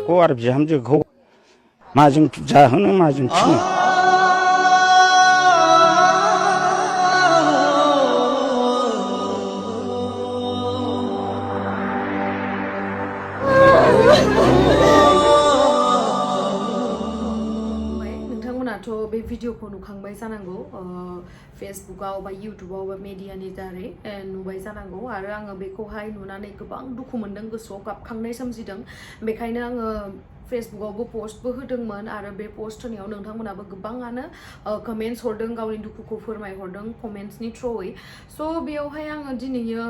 बेखौ आरो बिहामजोखौ माजों जाहोनो माजों फिनो बे भिडिअखौ नुखांबाय जानांगौ फेसबुकआव बा इउटुबाव बा मेडियानि दारै नुबाय जानांगौ आरो आङो बेखौहाय नुनानै गोबां दुखु मोनदों गोसोआव गाबखांनाय सोमजिदों बेखायनो आङो फेसबुकआवबो पोस्टबो होदोंमोन आरो बे पोस्ट होनायाव नोंथांमोनाबो गोबाङानो कमेन्ट्स हरदों गावनि दुखुखौ फोरमायहरदों कमेन्ट्सनि थ्रुयै स' बेयावहाय आङो दिनैयो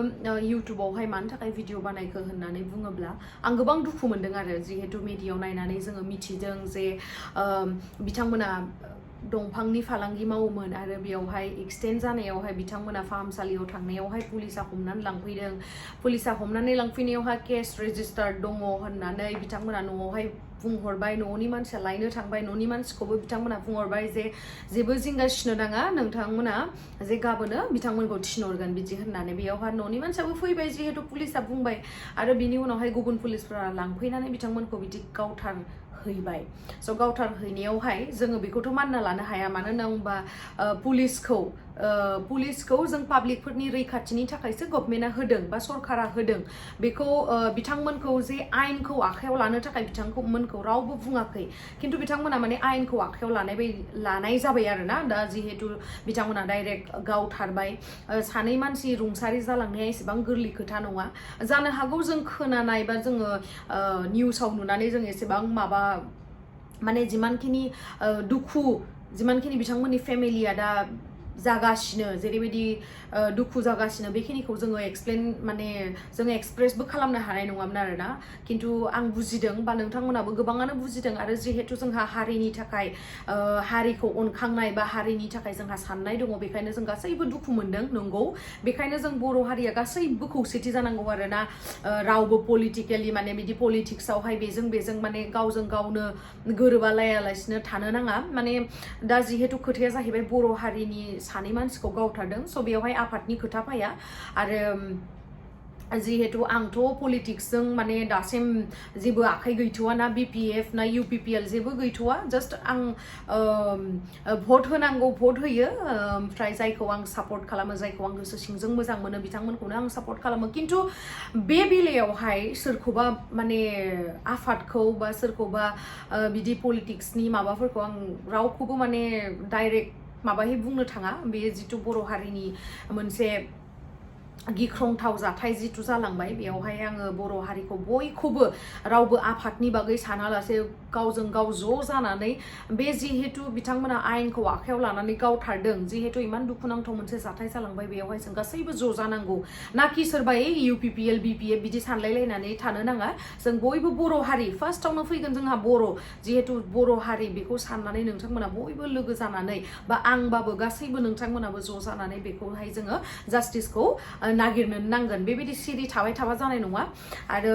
इउटुबावहाय मानि थाखाय भिडिअ बानायखो होननानै बुङोब्ला आं गोबां दुखु मोनदों आरो जिहेतु मिडियायाव नायनानै जोङो मिथिदों जे बिथांमोना दंफांनि फालांगि मावोमोन आरो बेयावहाय एक्सटेन्ड जानायावहाय बिथांमोना फाहामसालियाव थांनायावहाय पुलिसा हमनानै लांफैदों पुलिसा हमनानै लांफैनायावहाय केस रेजिस्टार्ड दङ होननानै बिथांमोना न'आवहाय बुंहरबाय न'नि मानसिया लायनो थांबाय न'नि मानसिखौबो बिथांमोना बुंहरबाय जे जेबो जिंगासिनो नाङा नोंथांमोना जे गाबोनो बिथांमोनखौ थिनहरगोन बिदि होननानै बेयावहाय न'नि मानसियाबो फैबाय जिहेतु पुलिसा बुंबाय आरो बिनि उनावहाय गुबुन पुलिसफोरा लांफैनानै बिथांमोनखौ बिदि गावथार हैबाय स' गावथार हैनायावहाय जोङो बेखौथ' मानना लानो हाया मानो होनना बुंबा पुलिसखौ जों पाब्लिकफोरनि रैखाथिनि थाखायसो गभर्नमेन्टआ होदों बा सरकारा होदों बेखौ बिथांमोनखौ जे आयेनखौ आखायाव लानो थाखाय बिथांमोनखौ रावबो बुङाखै खिन्थु बिथांमोना माने आयेनखौ आखायाव लानाय जाबाय आरोना दा जिहेतु बिथांमोना डाइरेक्ट गावथारबाय सानै मानसि रुंसारि जालांनाया एसेबां गोरलै खोथा नङा जानो हागौ जों खोनानाय बा जोङो निउसाव नुनानै जों एसेबां माबा माने जिमानखिनि दुखु जिमानखिनि बिथांमोननि फेमिलिया दा जागासिनो जेरैबायदि दुखु जागासिनो बेखिनिखौ जोङो जोङो एक्सप्रेसबो खालामनो हानाय नङामोन आरोना खिन्थु आं बुजिदों बा नोंथांमोनाबो गोबाङानो बुजिदों आरो जिहेतु जोंहा हारिनि थाखाय हारिखौ अनखांनाय बा हारिनि थाखाय जोंहा साननाय दङ बेखायनो जों गासैबो दुखु मोनदों नंगौ बेखायनो जों बर' हारिया गासैबो खौसेथि जानांगौ आरोना रावबो पलिटिकेलि माने बिदि पलिटिक्सआवहाय बेजों माने गावजों गावनो गोरोबालायालासिनो थानो नाङा माने दा जिहेतु खोथाया जाहैबाय बर' हारिनि सानै मानसिखौ गावथारदों स' बेयावहाय आफादनि खोथा फैया आरो जिहेतु आंथ' पलिटिक्सजों माने दासिम जेबो आखाइ गैथ'वा ना BPF ना UPPL जेबो गैथ'वा जास्ट आं भट होनांगौ भट होयो ओमफ्राय जायखौ आं सापर्ट खालामो जायखौ आं गोसो सिंजों मोजां मोनो बिथांमोनखौनो आं सापर्ट खालामो खिन्थु बे बेलायावहाय सोरखौबा माने आफादखौ बा सोरखौबा बिदि पलिटिक्सनि माबाफोरखौ आं रावखौबो माने डाइरेक्ट माबाहै बुंनो थाङा बे जिथु बर' हारिनि मोनसे गिख्रंथाव जाथाय जिथु जालांबाय बेयावहाय आङो बर' हारिखौ बयखौबो रावबो आफादनि बागै सानालासे गावजों गाव ज' जानानै बे जिहेतु बिथांमोना आयेनखौ आखायाव लानानै गावथारदों जिहेतु इमान दुखुनांथाव मोनसे जाथाय जालांबाय बेयावहाय जों गासैबो ज' जानांगौ नाखि सोरबा UPPL BPF बिदि सानलायलायनानै थानो नाङा जों बयबो बर' हारि फार्स्टआवनो फैगोन जोंहा बर' जिहेतु बर' हारि बेखौ साननानै नोंथांमोना बयबो लोगो जानानै बा आंबाबो गासैबो नोंथांमोनाबो ज' जानानै बेखौहाय जोङो जास्टिसखौ नागिरनो नांगोन बेबायदि सिरि थाबाय थाबा जानाय नङा आरो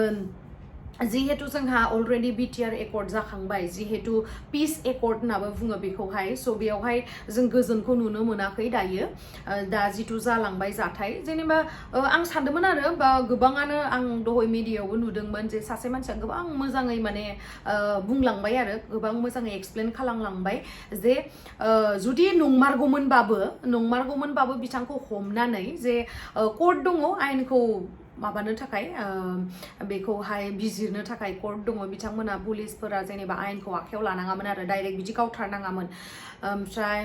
जिहेतु जोंहा अलरेडि BTR एकर्ड जाखांबाय जिहेतु पिस एकर्ड होननाबो बुङो बेखौहाय स' बेयावहाय जों गोजोनखौ नुनो मोनाखै दायो दा जिथु जालांबाय जाथाय जेनेबा आं सानदोंमोन आरो बा गोबाङानो आं दहाय मिडियायावबो नुदोंमोन जे सासे मानसिया गोबां मोजाङै माने बुंलांबाय आरो गोबां मोजाङै एक्सप्लेन खालामलांबाय जे जुदि नंमारगौमोनबाबो बिथांखौ हमनानै जे कर्ट दङ आयेनखौ माबानो थाखाय बेखौहाय बिजिरनो थाखाय कर्ट दङ बिथांमोना पुलिसफोरा जेनेबा आयेनखौ आखायाव लानाङामोन आरो डाइरेक्ट बिदि गावथारनाङामोन ओमफ्राय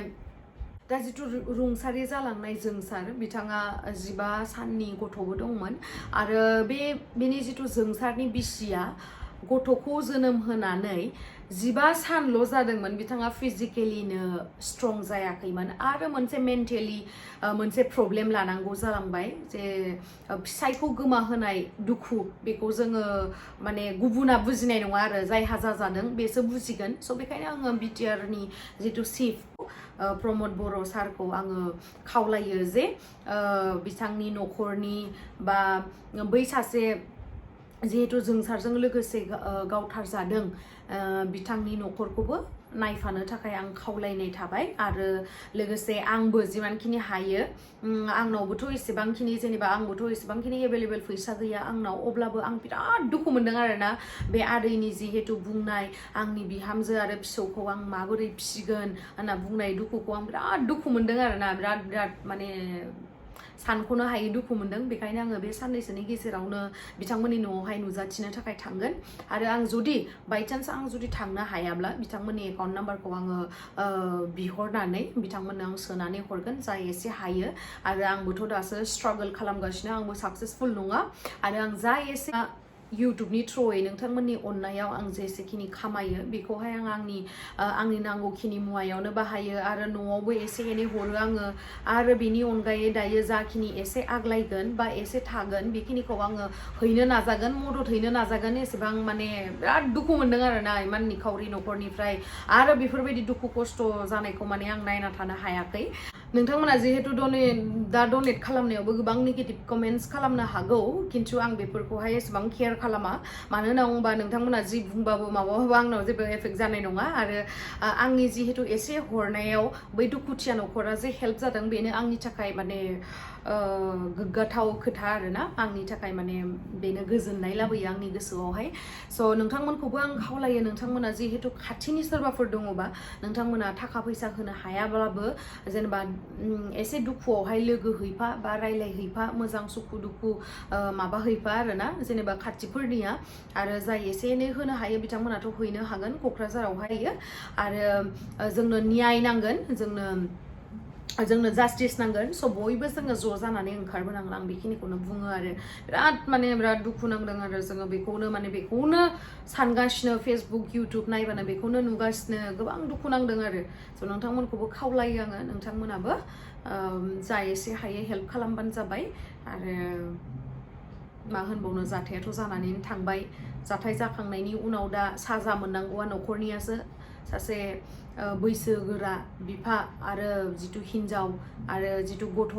दा जिथु रुंसारि जालांनाय जोंसार बिथाङा 15 साननि गथ'बो दंमोन आरो बेनि जिथु जोंसारनि बिसिया गथ'खौ जोनोम होनानै 15 सानल' जादोंमोन बिथाङा फिजिकेलिनो स्ट्रं जायाखैमोन आरो मोनसे मेन्टेलि मोनसे प्रब्लेम लानांगौ जालांबाय जे फिसायखौ गोमाहोनाय दुखु बेखौ जोङो माने गुबुना बुजिनाय नङा आरो जायहा जाजादों बेसो बुजिगोन स' बेखायनो आङो BTRनि जिथु चिफ प्रमद बर' सारखौ आङो खावलायो जे बिथांनि न'खरनि बा बै सासे जिहेतु जोंसारजों लोगोसे गावथार जादों बिथांनि न'खरखौबो नायफानो थाखाय आं खावलायनाय थाबाय आरो लोगोसे आंबो जिमानखिनि हायो आंनावबोथ' एसेबांखिनि जेनेबा आंबोथ' एसेबांखिनि एभेलेबल फैसा गैया आंनाव अब्लाबो आं बिराद दुखु मोनदों आरोना बे आदैनि जिहेतु बुंनाय आंनि बिहामजो आरो फिसौखौ आं माबोरै फिसिगोन होनना बुंनाय दुखुखौ आं बिराद दुखु मोनदों आरोना बिराद माने सानख'नो हायै दुखु मोनदों बेखायनो आङो बे साननैसोनि गेजेरावनो बिथांमोननि न'आवहाय नुजाथिनो थाखाय थांगोन आरो आं जुदि बायचान्स आं जुदि थांनो हायाब्ला बिथांमोननि एकाउन्ट नाम्बारखौ आङो बिहरनानै बिथांमोननो आं सोनानै हरगोन जा एसे हायो आरो आंबोथ' दासो स्ट्रागल खालामगासिनो आंबो साक्सेसफुल नङा आरो आं जा एसे इउटुबनि थ्रुयै नोंथांमोननि अननायाव आं जेसेखिनि खामायो बेखौहाय आं आंनि नांगौखिनि मुवायावनो बाहायो आरो न'आवबो एसे एनै हरो आङो आरो बेनि अनगायै दायो जाखिनि एसे आग्लायगोन बा एसे थागोन बेखिनिखौ आङो हैनो नाजागोन मदद हैनो नाजागोन एसेबां माने बिराद दुखु मोनदों आरोना इमान निखावरि न'खरनिफ्राय आरो बेफोरबायदि दुखु खस्थ' जानायखौ माने आं नायना थानो हायाखै नोंथांमोना जिहेतु डनेट खालामनायावबो गोबां नेगेटिभ कमेन्ट्स खालामनो हागौ खिन्थु आं बेफोरखौहाय एसेबां केयार खालामा मानो होनना बुङोबा नोंथांमोना जि बुंबाबो माबाबाबो आंनाव जेबो एफेक्ट जानाय नङा आरो आंनि जिहेतु एसे हरनायाव बै दुखुथिया न'खरा जे हेल्प जादों बेनो आंनि थाखाय माने गोग्गाथाव खोथा आरोना आंनि थाखाय माने बेनो गोजोननाय लाबोयो आंनि गोसोआवहाय स' नोंथांमोनखौबो आं खावलायो नोंथांमोना जिहेतु खाथिनि सोरबाफोर दङबा नोंथांमोना थाखा फैसा होनो हायाब्लाबो जेनेबा एसे दुखुआवहाय लोगो हैफा बा रायलायहैफा मोजां सुखु दुखु माबा हैफा आरोना जेनेबा खाथिफोरनिया आरो जाय एसे एनै होनो हायो बिथांमोनाथ' हैनो हागोन क'क्राझारावहाय आरो जोंनो न्याय नांगोन जोंनो जास्टिस नांगोन स' बयबो जोङो ज' जानानै ओंखारबोनांगोन आं बेखिनिखौनो बुङो आरो बिराद दुखु नांदों आरो जोङो बेखौनो सानगासिनो फेसबुक इउटुब नायबानो बेखौनो नुगासिनो गोबां दुखु नांदों आरो स' नोंथांमोनखौबो खावलायो आङो नोंथांमोनाबो जा एसे हायो हेल्प खालामबानो जाबाय आरो मा होनबावनो जाथायाथ' जानानैनो थांबाय जाथाय जाखांनायनि उनाव दा साजा मोननांगौआ न'खरनियासो सासे बैसोगोरा बिफा आरो जिथु हिन्जाव आरो जिथु गथ'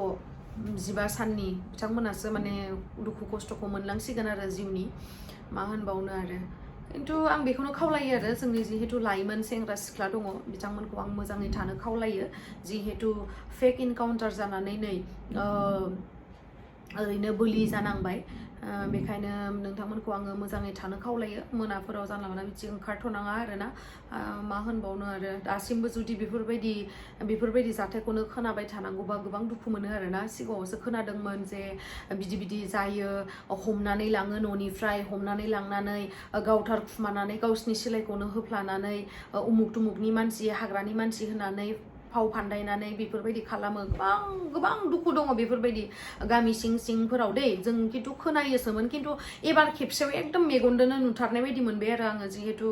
15 साननि बिथांमोनासो माने दुखु खस्थ'खौ मोनलांसिगोन आरो जिउनि मा होनबावनो आरो खिन्थु आं बेखौनो खावलायो आरो जोंनि जिहेतु लाइमोन सेंग्रा सिख्ला दङ बिथांमोनखौ आं मोजाङै थानो खावलायो जिहेतु फेक इनकाउन्टार जानानै नै ओरैनो बोलि जानांबाय बेखायनो नोंथांमोनखौ आङो मोजाङै थानो खावलायो मोनाफोराव जानला मोनला बिदि ओंखारथ'नाङा आरोना मा होनबावनो आरो दासिमबो जुदि बेफोरबायदि जाथायखौनो खोनाबाय थानांगौबा गोबां दुखु मोनो आरोना सिगाङावसो खोनादोंमोन जे बिदि जायो हमनानै लाङो न'निफ्राय हमनानै लांनानै गावथारखुमानानै गावसिनि सिलायखौनो होफ्लानानै उमुक तुमुकनि मानसि हाग्रानि मानसि होननानै फाव फान्दायनानै बेफोरबायदि खालामो गोबां दुखु दङ बेफोरबायदि गामि सिंफोराव दै जों खिन्थु खोनायोसोमोन खिन्थु एबार खेबसेयाव एकदम मेगनजोंनो नुथारनाय बायदि मोनबाय आरो आङो जिहेतु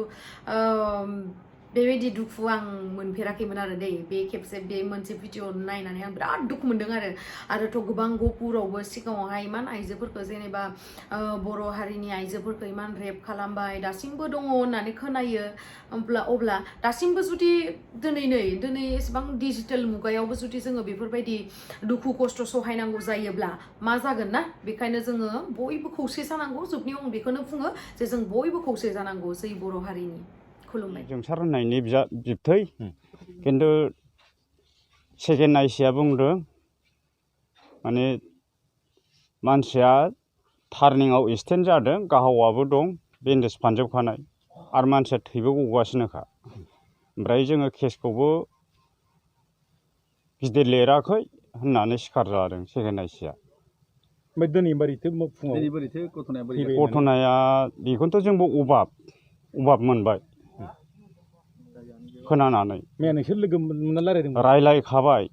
बेबायदि दुखु आं मोनफेराखैमोन आरो बे खेबसे बे मोनसे भिडिअ नायनानै आं बिराद दुखु मोनदों आरोथ' गोबां गहपुरावबो सिगाङावहाय इमान आइजोफोरखौ जेनेबा बर' हारिनि आइजोफोरखौ इमान रेप खालामबाय दासिमबो दङ होननानै खोनायो अब्ला दासिमबो जुदि दिनै एसेबां डिजिटेल मुगायावबो जुदि जोङो बेफोरबायदि दुखु खस्थ' सहायनांगौ जायोब्ला मा जागोन ना बेखायनो जोङो बयबो खौसे जानांगौ जोबनायाव आं बेखौनो बुङो जे जों बयबो खौसे जानांगौ जै बर' हारिनि खुलुमनाय जोंसार होननायनि बिबथै खिन्थु सेकेन्ड आइसिया बुंदों माने मानसिया टार्निंआव एक्सिडेन्ट जादों गाहावाबो दं बेन्डेज फानजोबखानाय आरो मानसिया थैबो गगासिनोखा ओमफ्राय जोङो केसखौबो गिदिर लिराखै होननानै सिखार जादों सेकेन्ड आइसिया ओमफ्राय दिनै गथनाया बेखौनोथ' जोंबो अभाब मोनबाय खोनानानै नोंसोर लोगो मोनना रायलायखाबाय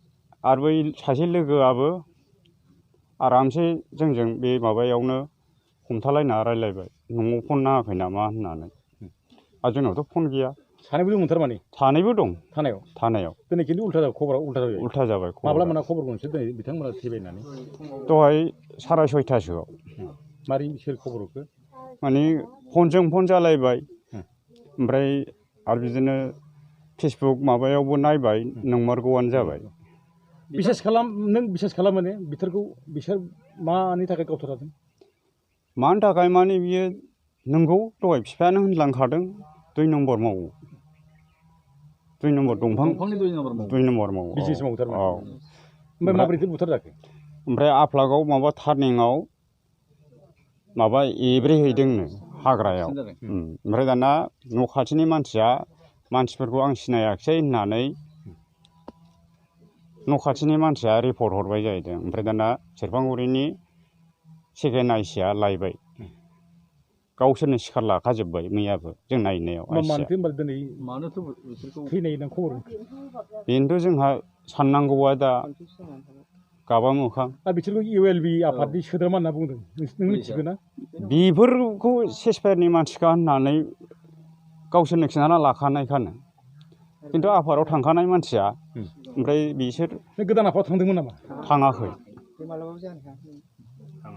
आरो बै सासे लोगोआबो आरामसे जोंजों बे माबायावनो हमथालायना रायलायबाय न'आव फन नाङाखै नामा होननानै आरो जोंनावथ' फन गैया सानैबो दंमोन थारमाने सानैबो दं थानायाव दिनै खिन्थु खबरा उल्था जाबाय माब्ला मोना खबरखौ नोंसोर दिनै बिथांमोना थैबाय होननानै दहाय 6:30 मारै सोर खबर हरखो माने फनजों फन जालायबाय ओमफ्राय आरो बिदिनो फेसबुक माबायावबो नायबाय नंमारगौआनो जाबाय बिसास खालामो ने बिसोर मानि थाखाय गावथारदों मानि थाखाय माने बियो नंगौ दहाय बिफायानो होनलांखादों 2 नम्बर मावो 2 नम्बर दंफांनि 2 नम्बर मावो 2 नम्बर मावो बिजनेस मावो थारमाने औ ओमफ्राय माबोरैथो बुथारजाखो ओमफ्राय आफ्लागाव माबा टार्निंआव माबा एब्रेहैदोंनो हाग्रायाव ओमफ्राय दाना न' खाथिनि मानसिफोरखौ आं सिनायाखिसै होननानै न' खाथिनि मानसिया रिपर्ट हरबाय जाहैदों ओमफ्राय दाना सेरफांगुरिनि सेकेन्ड आइसिया लायबाय गावसोरनो सिखार लाखाजोब्बाय मैयाबो जों नायनायाव मानोथो होनबा दिनै मानोथो बिसोरखौ थैनाय होनना खबर बेनोथ' जोंहा साननांगौआ दा गाबा मोखां आरो बिसोरखौ ULB आफादनि सोद्रोमा होनना बुंदों नों मिथिगौ ना बेफोरखौ सेसफायारनि मानसिखा होननानै गावसोरनो खिन्थाना लाखानायखानो खिन्थु आफादाव थांखानाय मानसिया ओमफ्राय बिसोर गोदान आफादाव थांदोंमोन नामा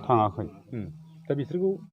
थाङाखै दा बिसोरखौ